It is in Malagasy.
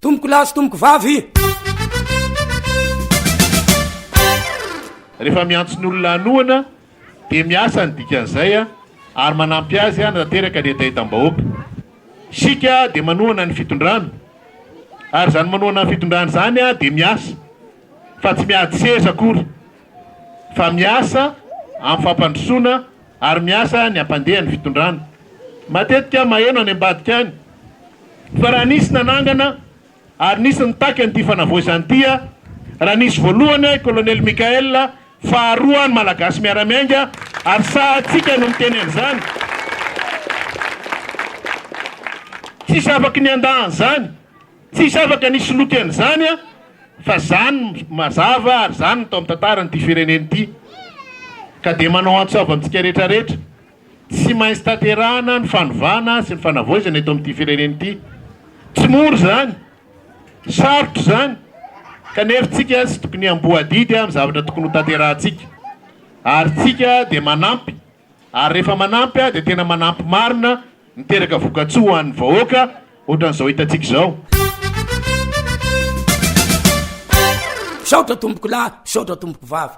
Tompoko lahy sy tompoko vavy. Rehefa miantso ny olona hanohana dia miasa ny dikan'izay ary manampy azy hanatanteraka ny hetahetam-bahoaka. Isika dia manohana ny fitondrana ary izany manohana ny fitondrana izany dia miasa fa tsy miady seza akory fa miasa amin'ny fampandrosoana ary miasa ny hampandeha ny fitondrana. Matetika maheno any ambadika any fa raha nisy nanangana ary nisy nitaky an'ity fanavaozana ity raha nisy voalohany i Colonel Mickaël, faharoa ny Malagasy miara-miainga ary sahantsika no miteny an'izany. Tsisy afaky ny handà an'izany, tsisy afaka ny hisoloky an'izany fa zany no mazava ary zany no tao amin'ny tantaran'ity firenena ity. Ka dia manao antso avo amintsika rehetra rehetra. Tsy maintsy tanterahana ny fanovana sy ny fanavaozana eto amin'ity firenena ity. Tsy mora izany, sarotra izany, kanefa tsika tsy tokony hiamboho adidy amin'ny zavatra tokony ho tanterahantsika. Ary tsika dia manampy, ary rehefa manampy dia tena manampy marina, miteraka vokatsoa ho an'ny vahoaka, ohatran'izao hitantsika izao. Misaotra tompoko lahy, misaotra tompoko vavy.